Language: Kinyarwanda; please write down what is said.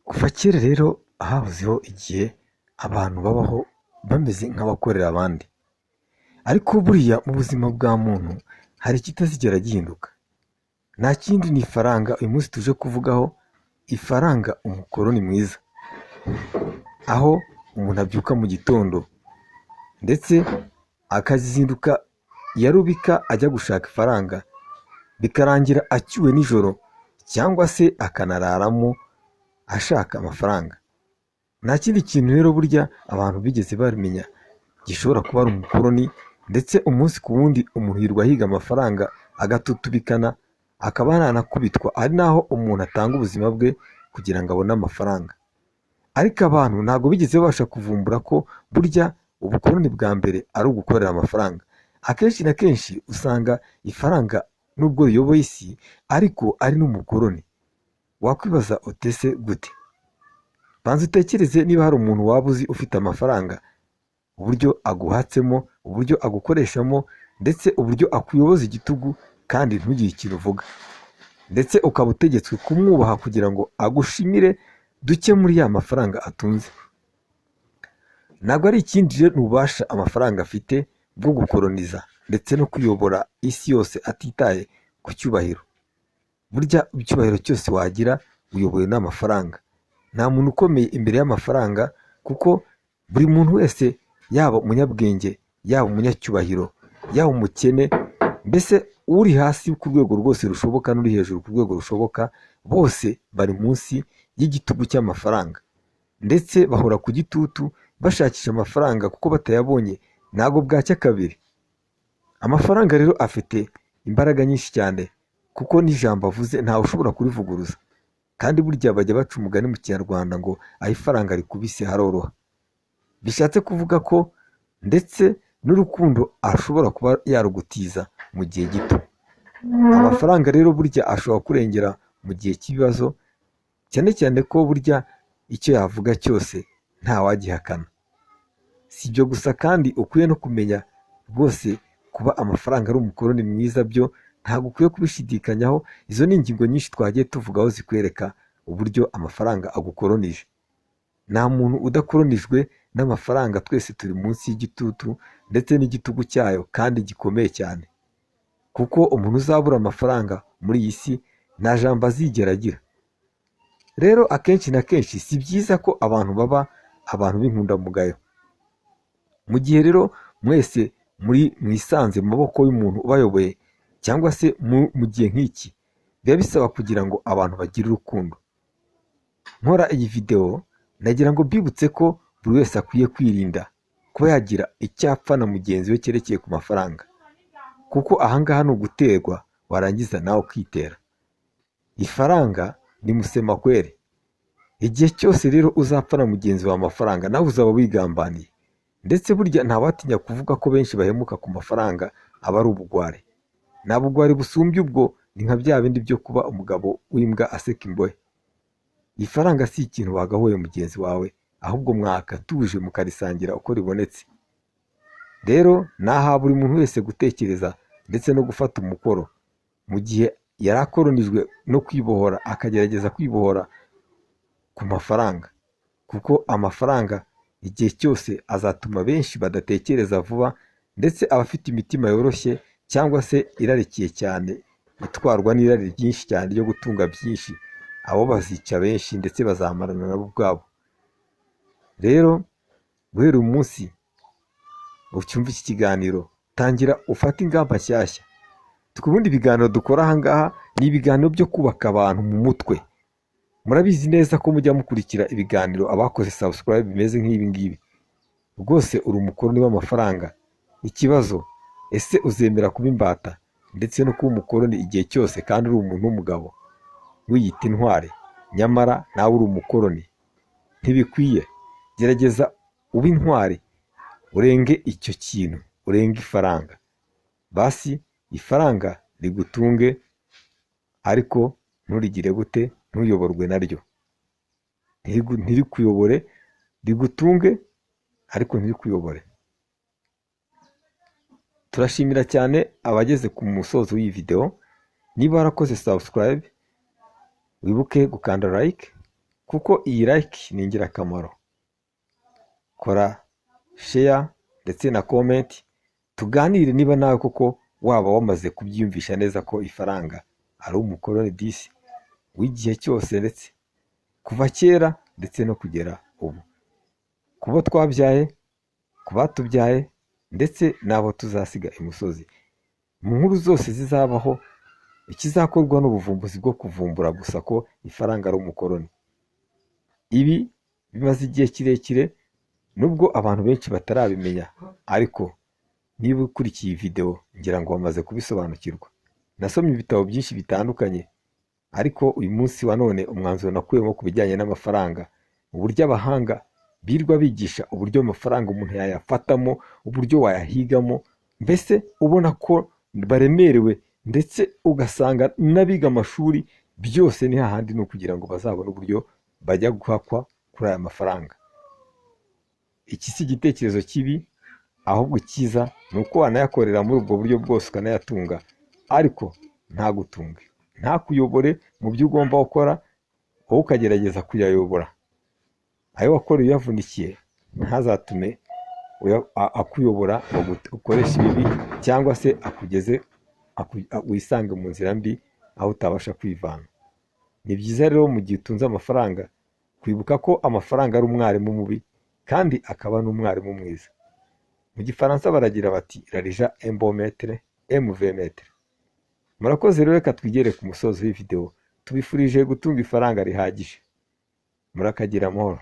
Kuva kera rero hahozeho igihe abantu babaho bameze nk'abakorera abandi, ariko buriya mu buzima bwa muntu hari ikitazigera gihinduka, nta kindi ni ifaranga. Uyu munsi tuje kuvugaho ifaranga, umukoroni mwiza, aho umuntu abyuka mu gitondo ndetse akazinduka iya rubika ajya gushaka ifaranga, bikarangira acyuwe nijoro cyangwa se akanararamo ashaka amafaranga. Nta kindi kintu rero burya abantu bigeze bamenya gishobora kuba ari umukoroni, ndetse umunsi ku wundi umuntu yirirwa ahiga amafaranga agatutubikana, akaba yanakubitwa, ari naho umuntu atanga ubuzima bwe kugira ngo abone amafaranga. Ariko abantu ntabwo bigeze babasha kuvumbura ko burya ubukoroni bwa mbere ari ugukorera amafaranga. Akenshi na kenshi usanga ifaranga nubwo riyoboye isi ariko ari n'umukoroni. Wakwibaza uti ese gute? Banza utekereze niba hari umuntu waba uzi ufite amafaranga, uburyo aguhatsemo, uburyo agukoreshamo, ndetse uburyo akuyoboza igitugu kandi ntugire ikintu uvuga, ndetse ukaba utegetswe kumwubaha kugira ngo agushimire duke muri ya mafaranga atunze. Ntabwo ari ikindi rero, ni ububasha amafaranga afite bwo gukoroniza ndetse no kuyobora isi yose atitaye ku cyubahiro. Burya icyubahiro cyose wagira uyobowe n'amafaranga. Nta muntu ukomeye imbere y'amafaranga, kuko buri muntu wese, yaba umunyabwenge, yaba umunyacyubahiro, yaba umukene, mbese uri hasi ku rwego rwose rushoboka n'uri hejuru ku rwego rushoboka, bose bari munsi y'igitugu cy'amafaranga, ndetse bahora ku gitutu bashakisha amafaranga, kuko batayabonye ntabwo bwacya kabiri. Amafaranga rero afite imbaraga nyinshi cyane, kuko n'ijambo avuze ntawe ushobora kurivuguruza. Kandi burya bajya baca umugani mu Kinyarwanda ngo aho ifaranga rikubise haroroha. Bishatse kuvuga ko ndetse n'urukundo ashobora kuba yarugutiza mu gihe gito. Amafaranga rero burya ashobora kurengera mu gihe cy'ibibazo, cyane cyane ko burya icyo yavuga cyose ntawagihakana. Si ibyo gusa, kandi ukwiye no kumenya rwose kuba amafaranga ari umukoroni mwiza, byo ntabwo ukwiye kubishidikanyaho. Izo ni ingingo nyinshi twagiye tuvugaho zikwereka uburyo amafaranga agukoronije. Nta muntu udakoronijwe n'amafaranga, twese turi munsi y'igitutu ndetse n'igitugu cyayo kandi gikomeye cyane, kuko umuntu uzabura amafaranga muri iyi si nta jambo azigera agira. Rero akenshi na kenshi si byiza ko abantu baba abantu b'inkundamugayo. Mu gihe rero mwese muri mwisanze mu maboko y'umuntu ubayoboye, cyangwa se mu gihe nk'iki, biba bisaba kugira ngo abantu bagire urukundo. Nkora iyi videwo nagira ngo mbibutse ko buri wese akwiye kwirinda kuba yagira icyo apfa na mugenzi we cyerekeye ku mafaranga, kuko ahangaha ni uguterwa warangiza nawe ukitera. Ifaranga ni musemakwere. Igihe cyose rero uzapfa na mugenzi wawe amafaranga, nawe uzaba wigambaniye. Ndetse burya ntawatinya kuvuga ko benshi bahemuka ku mafaranga aba ari ubugwari. Nta bugwari busumbye ubwo, ni nka bya bindi byo kuba umugabo w'imbwa aseka imbohe. Ifaranga si ikintu wagahuye mugenzi wawe, ahubwo mwakatuje mukarisangira uko ribonetse. Rero ni aha buri muntu wese gutekereza ndetse no gufata umukoro mu gihe yari akoronijwe no kwibohora, akagerageza kwibohora ku mafaranga, kuko amafaranga igihe cyose azatuma benshi badatekereza vuba, ndetse abafite imitima yoroshye cyangwa se irarikiye cyane, itwarwa n'irari ryinshi cyane ryo gutunga byinshi, abo bazica benshi ndetse bazamarana nabo ubwabo. Rero guhera uyu munsi ucyumva iki kiganiro, tangira ufate ingamba nshyashya. Twe ubundi ibiganiro dukora aha ngaha ni ibiganiro byo kubaka abantu mu mutwe. Murabizi neza ko mujya mukurikira ibiganiro, abakoze subscribe, bimeze nk'ibi ngibi. Rwose uri umukoroni w'amafaranga. Ikibazo, ese uzemera kuba imbata ndetse no kuba umukoroni igihe cyose kandi uri umuntu w'umugabo wiyita intwari, nyamara nawe uri umukoroni? Ntibikwiye. Gerageza ube intwari, urenge icyo kintu, urenge ifaranga. Basi ifaranga rigutunge, ariko nturigire gute, ntuyoborwe naryo. Ntirikuyobore, rigutunge ariko ntirikuyobore. Turashimira cyane abageze ku musozo w'iyi videwo. Niba warakoze subscribe, wibuke gukanda like. Kuko iyi like ni ingirakamaro. Kora share ndetse na comment, tuganire niba nawe koko waba wamaze kubyiyumvisha neza ko ifaranga ari umukoroni disi w'igihe cyose, ndetse kuva kera ndetse no kugera ubu, ku bo twabyaye, ku batubyaye ndetse n'abo tuzasiga imusozi. Mu nkuru zose zizabaho, ikizakorwa n'ubuvumbuzi bwo kuvumbura gusa ko ifaranga ari umukoroni. Ibi bimaze igihe kirekire nubwo abantu benshi batarabimenya, ariko niba ukurikiye iyi video ngira ngo wamaze kubisobanukirwa. Nasomye ibitabo byinshi bitandukanye, ariko uyu munsi wa none umwanzuro nakuyemo ku bijyanye n'amafaranga, uburyo abahanga birirwa bigisha uburyo amafaranga umuntu yayafatamo, uburyo wayahigamo, mbese ubona ko baremerewe, ndetse ugasanga n'abiga amashuri byose ni hahandi, ni ukugira ngo bazabone uburyo bajya guhakwa kuri aya mafaranga. Iki si igitekerezo kibi, ahubwo icyiza ni uko wanayakorera muri ubwo buryo bwose ukanayatunga, ariko ntagutunge, ntakuyobore mu byo ugomba gukora, wowe ukagerageza kuyayobora. Ayo wakoreye uyavunikiye ntazatume akuyobora ngo ukoreshe ibibi, cyangwa se akugeze wisange mu nzira mbi aho utabasha kwivana. Ni byiza rero mu gihe utunze amafaranga kwibuka ko amafaranga ari umwarimu mubi kandi akaba n'umwarimu mwiza. Mu gifaransa baragira bati "L'argent est bon maître et mauvais maître". Murakoze rero, reka twigere ku musozo w'iyi video. Tubifurije gutunga ifaranga rihagije. Murakagira amahoro.